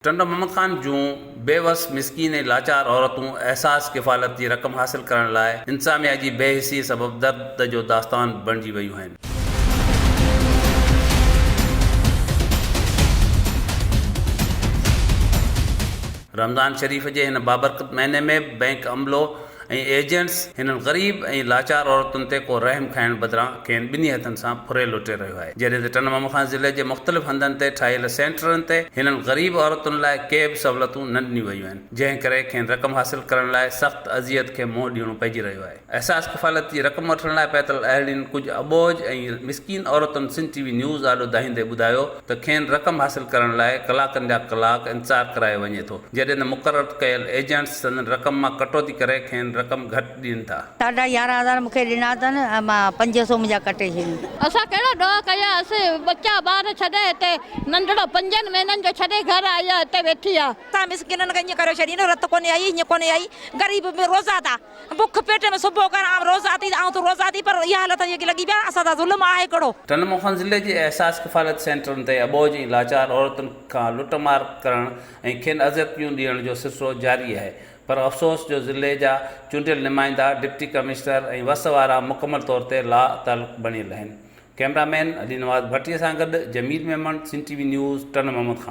ٽنڊو محمد خان جون بيوس، مسڪين ۽ لاچار عورتون احساس ڪفالت جي رقم حاصل ڪرڻ لاء انتظاميا جي بي حسي سبب درد جو داستان بڻجي ويون آهن. رمضان شريف جي هن بابرڪت مهيني ۾ به بئنڪ عملو ۽ ايجنٽس هنن غريب ۽ لاچار عورتن تي ڪو رحم کائڻ بدران کين ٻنهي هٿن سان ڦري لٽي رهيو آهي جڏهن ته ٽنڊو محمد خان ضلعي جي مختلف هنڌن تي ٺاهيل سينٽرن تي هنن غريب عورتن لاء ڪي به سهولتون نه ڏنيون ويون آهن جنهن ڪري کين رقم حاصل ڪرڻ لاء سخت اذيت کي منهن ڏيڻو پئجي رهيو آهي. احساس ڪفالت جي رقم وٺڻ لاء پهتل اهڙين ڪجهه اٻوجهه ۽ مسڪين عورتن سنڌ ٽي وي نيوز آڏو دانهيندي ٻڌايو ته کين رقم حاصل ڪرڻ لاء ڪلاڪن جا ڪلاڪ انتظار ڪرايو وڃي ٿو جڏهن ته مقرر ڪيل ايجنٽس سندن رقم مان ڪٽوتي ڪري کين رقم گهٽ ڏين ٿا. ساڍا يارهن هزار مون کي ڏنا اٿن ۽ مان 500 منهنجا ڪٽي ڇڏيون. اسان ڪهڙو ڏوهه ڪيو اسين ٻچا ٻار ڇڏي هتي ننڍڙو پنجن مهينن جو ڇڏي گهر آئي آ هتي ويٺي آ. اسان مسڪينن کي ائين ڪريو ڇڏين رت ڪونهي آئي هيئن ڪونهي آئي غريب روزا ٿا بک پيٽ ۾ صبح کان آئون روزا ٿي آئون ته روزا ٿي پر اها حالت جيڪي لڳي پيا اسان سان ظلم آهي ڪهڙو. ٽنڊو موخان ضلعي جي احساس ڪفالت سينٽرن تي اٻوجهه ۽ لاچار عورتن کان لٽ مار ڪرڻ ۽ کين اذيتون ڏيڻ جو سلسلو جاري آهي پر افسوس جو ضلعي جا چونڊيل نمائندا، ڊپٽي ڪمشنر ۽ وس وارا مڪمل طور تي لا تعلق بڻيل آهن. ڪئميرا مين علي نواز ڀٽي سان گڏ Jamil Memon, Sindh T V news, Tando Muhammad Khan.